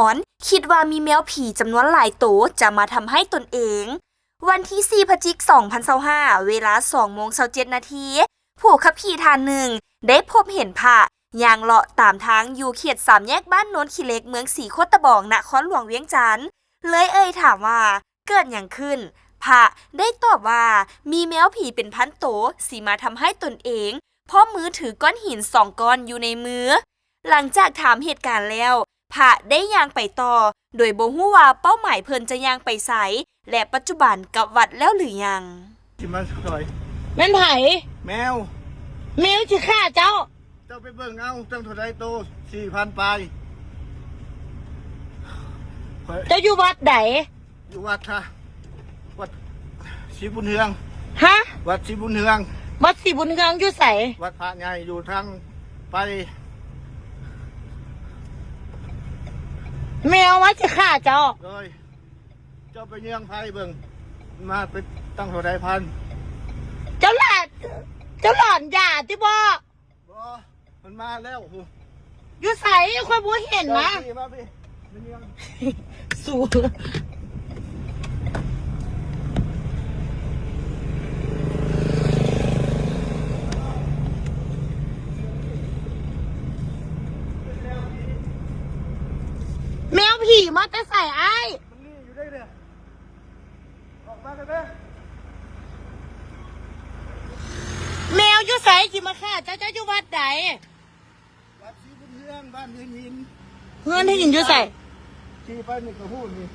ອນ ຄິດວ່າມີແມວຜີຈຳນວນຫຼາຍໂຕຈະມາທຳຮ້າຍຕົນເອງ. ວັນທີສີ່ ພະຈິກ ສອງພັນຊາວຫ້າ ເວລາສອງໂມງຊາວເຈັດນາທີ, ຜູ້ຂັບຂີ່ທ່ານໜຶ່ງໄດ້ພົບເຫັນພະຍ່າງເລາະຕາມທາງຢູ່ເຂດສາມແຍກບ້ານໂນນຂີ້ເຫຼັກ ເມືອງສີໂຄດຕະບອງ ນະຄອນຫຼວງວຽງຈັນ, ເລີຍເອີ່ຍຖາມວ່າເກີດຫຍັງຂຶ້ນ? ພະໄດ້ຕອບວ່າ ມີແມວຜີເປັນພັນໂຕຊິມາທຳຮ້າຍຕົນເອງ ເພາະມືຖືກ້ອນຫີນສອງກ້ອນຢູ່ໃນມື. ຫຼັງຈາກຖາມເຫດການແລ້ວ, ພະໄດ້ຍ່າງໄປຕໍ່ ໂດຍບໍ່ຮູ້ວ່າເປົ້າໝາຍເພິ່ນຈະຍ່າງໄປໃສ ແລະ ປັດຈຸບັນກັບວັດແລ້ວຫຼືຍັງ. ຊິມາຊ່ອຍ. ແມ່ນໃຜ? ແມວ. ແມວຊິຂ້າເຈົ້າ. ເຈົ້າໄປເບິ່ງເອົາ ຕັ້ງເທົ່າໃດໂຕ? ສີ່ພັນປາຍ. ຂ້ອຍ ເຈົ້າຢູ່ວັດໃດ? ຢູ່ວັດ ຫະ ວັດສີບຸນເຮືອງ. ຫະ? ວັດສີບຸນເຮືອງ. ວັດສີບຸນເຮືອງຢູ່ໃສ? ວັດພະໃຫຍ່ຢູ່ທາງໄປ. ແມວວ່າຊິຂ້າເຈົ້າ. ໂດຍ. ເຈົ້າໄປເຍືອງໄຟເບິ່ງ ມາໄປຕັ້ງເທົ່າໃດພັນ? ເຈົ້າຫຼອນ ເຈົ້າຫຼອນຢາຕິບໍ? ບໍ່ ມັນມາແລ້ວ. ຢູ່ໃສ? ຂ້ອຍບໍ່ເຫັນນະ. ເຈົ້າຂີ່ມາພີ້ ມາເຍືອງ. ສູ ແມວຜີມາແຕ່ໃສອ້າຍ? ມັນນີ້ຢູ່ໃດເດ? ອອກມາເລີຍເດີ. ແມວຢູ່ໃສຊິມາຂ້າເຈົ້າ? ເຈົ້າຢູ່ວັດໃດ? ວັດສີບຸນເຮືອງ ບ້ານເຮືອນຫີນ. ເຮືອນຫີນຢູ່ໃສ? ຂີ່ໄປນີ້ກໍຮູ້ນີ້.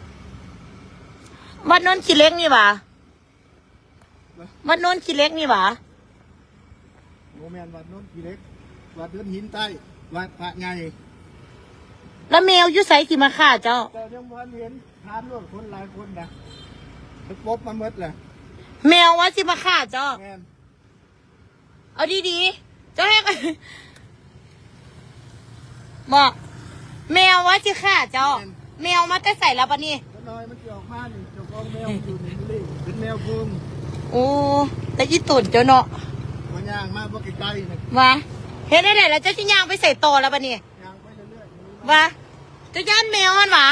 ວັດໂນນຂີ້ເຫຼັກນີ້ຫວາ? ວັດໂນນຂີ້ເຫຼັກນີ້ຫວາ? ບໍ່ແມ່ນວັດໂນນຂີ້ເຫຼັກ ວັດເຮືອນຫີນໃຕ້ ວັດພະໃຫຍ່. ແລ້ວແມວຢູ່ໃສຊິມາຂ້າເຈົ້າ? ເຈົ້າຍັງບໍ່ທັນເຫັນ ຖາມໂລດ ຄົນຫຼາຍຄົນນະ ໄປປົບມາໝົດແລ້ວ. ແມວວ່າຊິມາຂ້າເຈົ້າ? ແມ່ນ. ເອົາດີໆ ເຈົ້າເຮັດ ບໍ່ ແມວວ່າຊິຂ້າເຈົ້າ. ແມ່ນ. ແມວມາແຕ່ໃສລະບັດນີ້? ຈັກໜ້ອຍມັນຊິອອກມານີ້ ເຈົ້າຂອງແມວຢູ່ນີ້ ເປັນແມວເພິ່ນ. ໂອ້ ແຕ່ອີ່ຕົນເຈົ້າເນາະ ວ່າຍ່າງມາບໍ່ໄກໆ ວ່າເຮັດແນວໃດລະ ເຈົ້າຊິຍ່າງໄປໃສຕໍ່ລະບັດນີ້? ຍ່າງໄປເລື້ອຍໆ ວ່າເຈົ້າຢ້ານແມວຫັ້ນຫວາ?